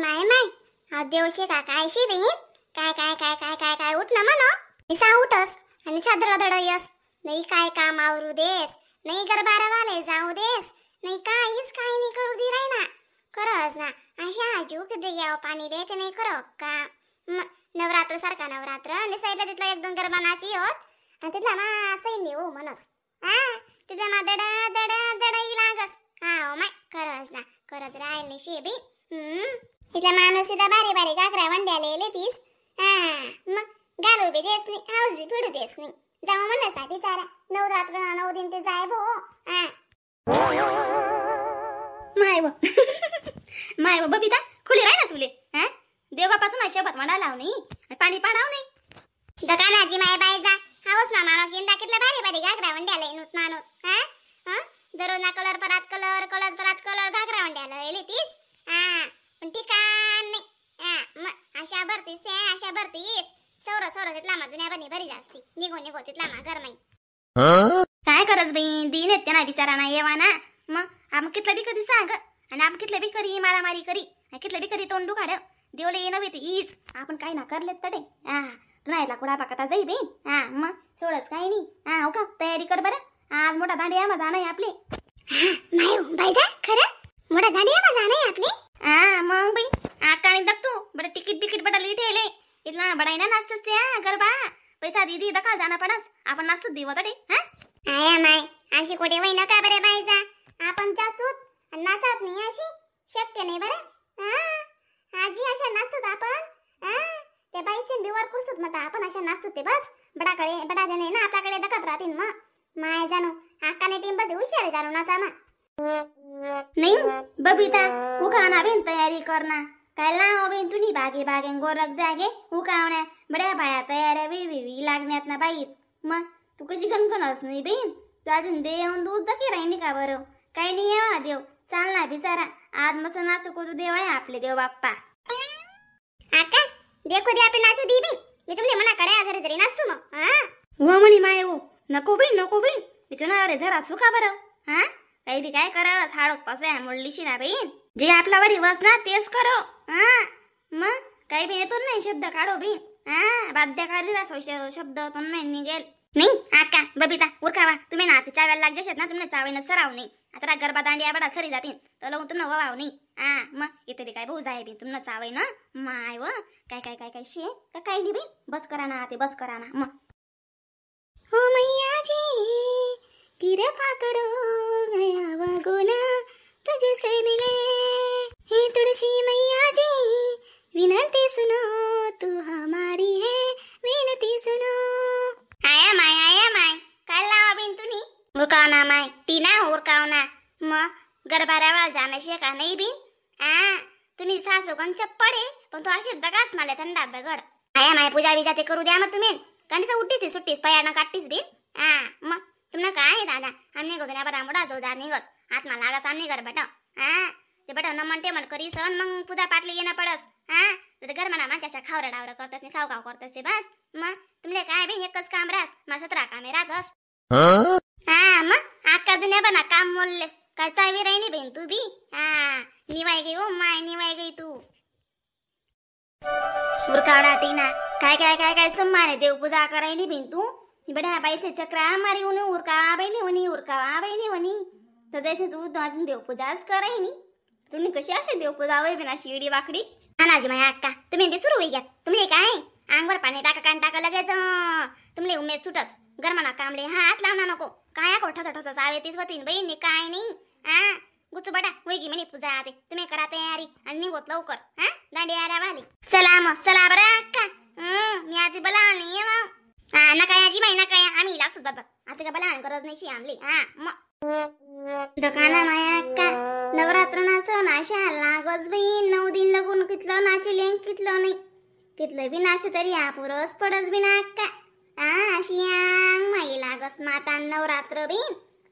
My my my हा देवशे का काय शे बहीण काय काय काय काय काय काय उठ ना म्हणो निसा उठस आणि सा धड धड यस नाही काय काम आवरू देस नाही गरबारवाले जाऊ देस नाही काहीच काही नाही करू दे राय ना खरंच ना अशा जीव किती घ्यावं पाणी द्यायचं नाही खरं का नवरात्र सारखा नवरात्र आणि साईडला तिथला एक दोन गरबा नाची होत आणि तिथला मा सैन्य हो म्हणस हा तिथला मा दड दड दडई लागस हा माय खरंच ना खरंच राहील नाही शे बी. तिथला माणूस तिथं बारी बारी घागरा वंड्याला येले तीस हा मग घालू बी देत नाही हाऊस बी फिडू देत नाही जाऊ म्हणसा बिचारा नवरात्र 9 दिन ते जाय भो. हा माय व माय व बबिता खुली राही ना तुले हा देव बापा तुला शपथ म्हणा लाव नाही पाणी पाडाव नाही दकानाची माय बाई जा हाऊस ना माणूस यंदा कितला भारी भारी घागरा वंड्याला नूत माणूस हा हा दररोज ना कलर परात कलर कलर परात कलर घागरा वंड्याला येले तीस हा पण ठिकाण नाही हा मग अशा भरतीस अशा भरतीस सौर सौर तिथला मा जुन्या बनी भरी जास्ती निघो निघो तिथला मा गरमाई. काय करस बाई दिन येते ना बिचारा ना येवा ना मग आपण कितलं बी कधी सांग आणि आपण कितलं बी करी मारामारी करी कितलं बी करी तोंडू काढ देवले ये नव्हे ते ईच आपण काय ना करले तडे हा तुला यातला कुडा पाकता जाई बाई हा मग सोडच काही नाही हा हो का तयारी कर बरं आज मोठा दांडिया माझा नाही आपले. नाही बाई जा खरं मोठा दांडिया माझा नाही आपले. हा मग बाई आकाणी बघ तू बरं तिकीट बिकीट बडा लिहि ठेवले इथला बडाई ना नाचतस त्या गरबा पैसा दिदी दखल जाणार पडस आपण नाचू देव तडे. हा आया माय अशी कोठे वय नका बरे बाईजा आपण जासूत नाचत नाही अशी शक्य नाही बरं. हा आजी अशा नाचत आपण हा त्या बाईसेन बिवर कुरसूत मग आपण अशा नाचत ते बस बडाकडे बडा जण आहे ना आपल्याकडे दखत राहतील मग माय जाणू आकाने टीम मध्ये हुशार जाणू नाचा मा नाही बबिता उखाणा बेन तयारी करना काय लाव बेन तुनी बागे बागे गोरख जागे उकावण्या बड्या बाया तयार we we लागण्यात ना बाईर मग तू कशी गणगणच नाही बेन तू अजून देऊन दूध दखी राहिनी का बरं काही नाही येवा देव चाल ना बिचारा आज मस्त नाचू को तू देव आहे आपले देव बाप्पा. आका देखो दे आपले नाचू दी बी मी तुमले मना कडे आधारे तरी नाचू मग. हा हो म्हणी माय हो नको बी नको बी मी तुला अरे धरा सुखा बरं हा काही बी काय करस हाडोक पासोय मोडलीशी ना बहीण जे आपला वरी वस ना तेच करो. हा मग काही बी येतो नाही शब्द काढो बी हा बाध्यकारी शब्द तो नाही निघेल नाही. आका बबिता उरकावा तुम्ही ना आता चाव्याला लागजेत ना तुमने चावेनं सराव नाही आता गरबा दांडिया बडा सरी जातील तर लवून तुम्हाला ववाव नाही. हा मग इथे बी काय भाऊ जाय बी तुम्हाला चावय ना माय व काय काय काय काय शे का काही नाही बी बस करा ना ते बस करा ना मग. हो मैया जी कृपा करो गया व गुना तुझसे मिले हे तुलसी मैया जी विनती सुनो तू हमारी है विनती सुनो. आया माय आया माय काय लावा बिन तुनी उरकाव ना माय टीना उरकाव ना मग गरबाऱ्यावर जाणं शे का नाही बिन आ तुम्ही सासू कोण चप्पड आहे पण तो अशी दगाच मला थंडा दगड. आया माय पूजा बिजा ते करू द्या मग तुम्ही कारण उठतीस सुट्टीस पयानं काटतीस बिन. हा मग तुम्हाला काय दादा आम्ही निघतो ना बरा मोठा जोरदार निघस आत्मा लागास आम्ही घर बट हा ते बट न म्हणते म्हण करी सण मग पूजा पाटली येणं पडस. हा तर घर म्हणा माझ्या खावरा डावरा करतस खाऊ खाऊ करतस बस मग तुमले काय बी एकच काम राहस मा 17 कामे राहतस. हा मग आका जुन्या बना काम मोडलेस काय चावी राहिनी बहीण तू बी. हा निवाय गई ओ my निवाय गई तू उरकावडा टीना काय काय काय काय सोमवारे देवपूजा करायली बहीण तू बड्या पैसे चक्रा मारी उनी उरका बहिणी वनी उरका बहिणी वनी तर तसे तू अजून देवपूजाच करायनी तुम्ही कशी असे देवपूजा वय बिना शिडी वाकडी. नानाजी माया अक्का तुम्ही बी सुरू होई घ्या तुम्ही काय अंगावर पाणी टाका कान टाका लगेच तुमले उमेद सुटच गरमाना कामले हात लावणार नको काय ठसा ठसा चावे तीच होतीन बहिणी काय नाही. हा गुचू बडा होई म्हणे पूजा ते तुम्ही करा तयारी आणि निघोत लवकर. हा दांडी आरा वाली चला मग चला बरं अक्का मी आजी बला नाही मग. हा नका आजी माई नका आम्ही लागसू बरोबर आता का बला गरज नाही शी आमली. हा मग दुकाना माया अक्का नवरात्र नाचव अशा लागच बाई 9 दिन लागून कितलं नाचले कितलं नाही कितलं बी नाच तरी आपुरस पडस बी ना अक्का आ अशी आंग माई लागस माता नवरात्र बी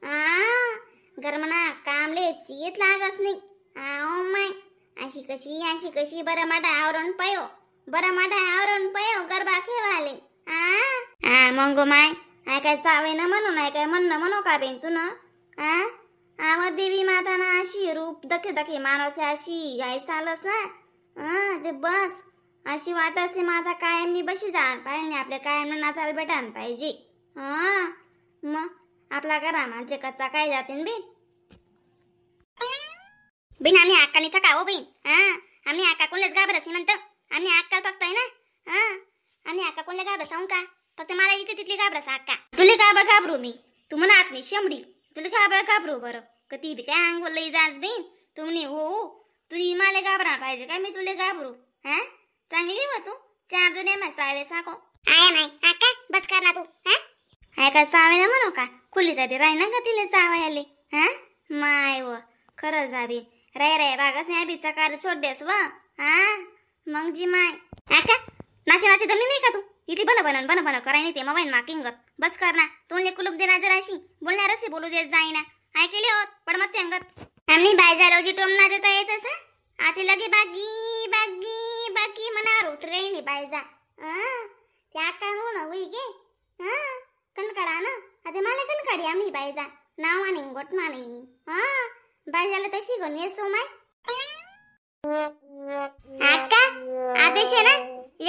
आ गरमना कामले चीत लागस नाही. आ ओ my अशी कशी बरं माटा आवरण पयो बरं माटा आवरण पयो गरबा खेवाले. आ हा मंगो my I काय चावे ना म्हणून I काय म्हणणं म्हणू का बेन तू ना आ आव देवी माताना अशी रूप दखे दखे मानवते अशी आई चालस ना. ते बस अशी वाट असली माझा कायमनी बशी जाण पाहिजे आपल्या कायम नाचायला भेटान पाहिजे. हा मग आपला करा माझे कच्चा काय जातीन बी बिन आम्ही अक्का नाही थका हो बहीण. हा आम्ही अक्का कोणलाच घाबरस नाही म्हणतो. आम्ही अक्का फक्त आहे ना. हा आम्ही अक्का कोणला घाबरस सांगू का? फक्त मला इथे तिथली घाबरस अक्का. तुला का घाबरू मी? तू म्हणत नाही शमडी तुला का घाबरू बरं? कधी बी काय अंगोल लई जास बहीण तुम्ही हो तुझी मला घाबरा पाहिजे का मी तुला घाबरू? हा चांगली हो तू चार दुनिया मा सावे साको आया नाही अक्का बस कर ना तू. हा आहे का सावे ना म्हणू का खुली तरी राही ना का तिले चावायले? हा माय व खरं जाबी राय राय बागास नाही बीचा कार सोड देस व. हा मग जी माय अक्का नाचे नाचे दमली नाही का तू? इथे बन बन बन बन कराय नाही ते मोबाईल माकिंगत बस कर ना. तोंडले कुलूप देणार जराशी बोलणार असे बोलू देत जाईना ऐकले होत पण मग ते अंगत आम्ही बायजा रोजी टोम ना देता येत असं आते लगे बागी बागी बागी मनावर उतरे नाही बायजा. त्या काय म्हणून होई गे कणकाडा ना आता मला कणकाडी आम्ही बायजा नाव आणि गोट माने. हा बायजाला तशी गण येसो माय अक्का आदेश आहे ना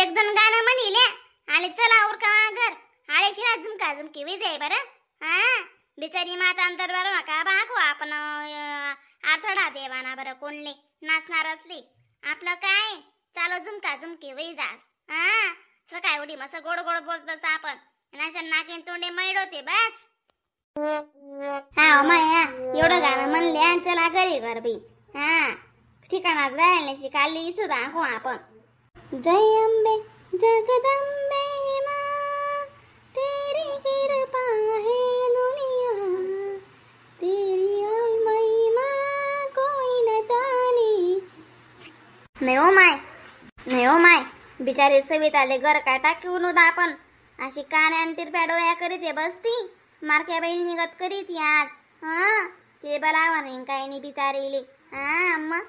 एक दोन गाणं म्हणिले आणि चला उरका घर आळेशी ना झुमका झुमकी वीज आहे बरं. हा बिचारी माता अंतरबार का बाखो आपण आथडा देवाना बरं कोणले नाचणार असली आपलं काय चालो झुमका झुमकी वैजास. हा सकाळी उडी मस्त गोड गोड बोलतस आपण अशा नाकीन तोंडे मैडोते बस. हा माया एवढं गाणं म्हणले आणि चला घरी घर बाई. हा ठिकाणात राहायला शिकाली सुद्धा हो आपण. जय अंबे जगदंबे माँ तेरी कृपा है दुनिया तेरी महिमा कोई न जाने. नाही हो माय नाही हो माय बिचारे सविताले घर काय टाकून होता आपण अशी कान्या आणि तिरप्या डोळ्या करीत आहे बसती मारक्या बाई निघत करीत आज. हा ते बलावा नाही काही नाही बिचारेले. हा मग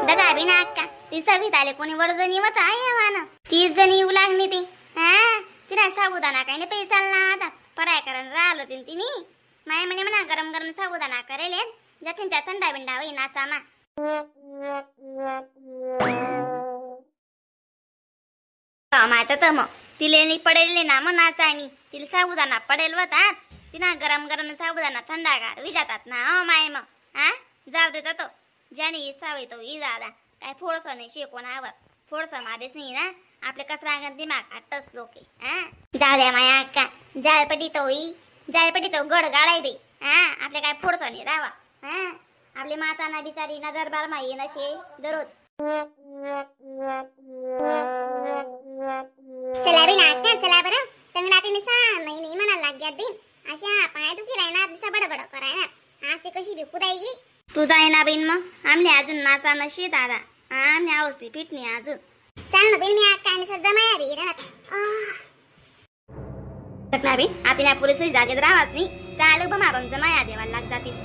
दगा बी ना अक्का ती सविताले कोणी वर्जणी होता आहे मान 30 जणी येऊ लागली ती. हा तिला साबुदाणा काही नाही पैसा ना आता पराय करून राहिलो तीन तिने माय म्हणे म्हणा गरम गरम साबुदाणा करेल जातीन त्या थंडा बिंडा होई नासामा. मायचं तर मग तिले नाही पडेल ना मग नाचायनी तिला साबुदाणा पडेल होता तिना गरम गरम साबुदाणा थंडा गार जातात ना हो माय मग. हा जाऊ देतो तो ज्याने इसावे तो इ दादा काय फोडसं नाही शेकोणावर फोडसं मारेच नाही ना आपले कचरा अंगण दिमाग आटच लोके. हा जाऊ द्या माया अक्का जाळपटी तो ई जाळपटी तो गड गाडाय बी. हा आपले काय फोडसं नाही रावा. हा आपली माताना बिचारी ना दरबार माई नशे दररोज. चला बी ना अक्का चला बरं तंगडाती निसा नाही नाही म्हणा लाग्यात बिन अशा पाय दुखी राहणार दिसा बडबड करायना असे कशी बी कुदायगी तू जाईना बिन मग आमले अजून नाचा नशी दादा आमने आवसी फिटणी अजून. चाल ना बिन मी अक्का आणि सध्या माया बी राहत ना बिन आतीना पुरेसोई जागेत राहावाच नाही चालू बमा बम जमाया देवाला लाग जातीस.